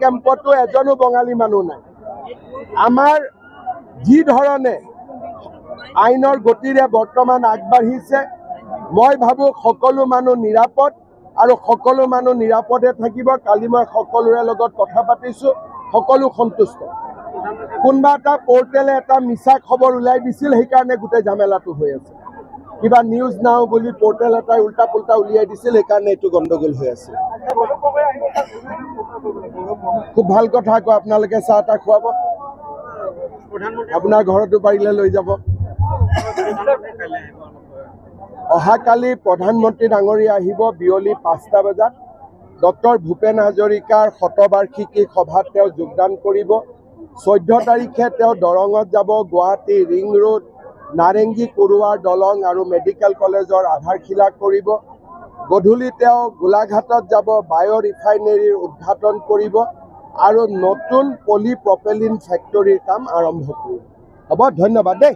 কেম্পতো এজনো বঙালী মানুহ নাই। আমাৰ যি ধৰণে আইনৰ গতিৰে বৰ্তমান আগবাঢ়িছে, মই ভাবোঁ সকলো মানুহ নিৰাপদ আৰু সকলো মানুহ নিৰাপদে থাকিব। কালি মই সকলোৰে লগত কথা পাতিছোঁ, সকলো সন্তুষ্ট। কোনোবা এটা পৰ্টেলে এটা মিছা খবৰ ওলাই দিছিল, সেইকাৰণে গোটেই ঝামেলাটো হৈ আছে। কিবা নিউজ নাও বুলি পৰ্টেল এটাই উল্টা পুল্টা উলিয়াই দিছিল, সেইকাৰণে এইটো গণ্ডগোল হৈ আছে। খুব ভাল কথা আকৌ, আপোনালোকে চাহ তাহ খুৱাব, আপোনাৰ ঘৰতো পাৰিলে লৈ যাব। অহাকালি প্ৰধানমন্ত্ৰী ডাঙৰীয়া আহিব বিয়লি 5টা বজাত। ডক্টৰ ভূপেন হাজৰিকাৰ শতবাৰ্ষিকী সভাত তেওঁ যোগদান কৰিব। 14 তাৰিখে তেওঁ দৰঙত যাব, গুৱাহাটী ৰিং ৰোড, নাৰেংগী কুৰুৱাৰ দলং আৰু মেডিকেল কলেজৰ আধাৰশিলা কৰিব। গধূলি তেওঁ গোলাঘাটত যাব, বায়' ৰিফাইনেৰীৰ উদ্ঘাটন কৰিব আৰু নতুন পলিপ্ৰপেলিন ফেক্টৰীৰ কাম আৰম্ভ কৰিব। হ'ব, ধন্যবাদ দেই।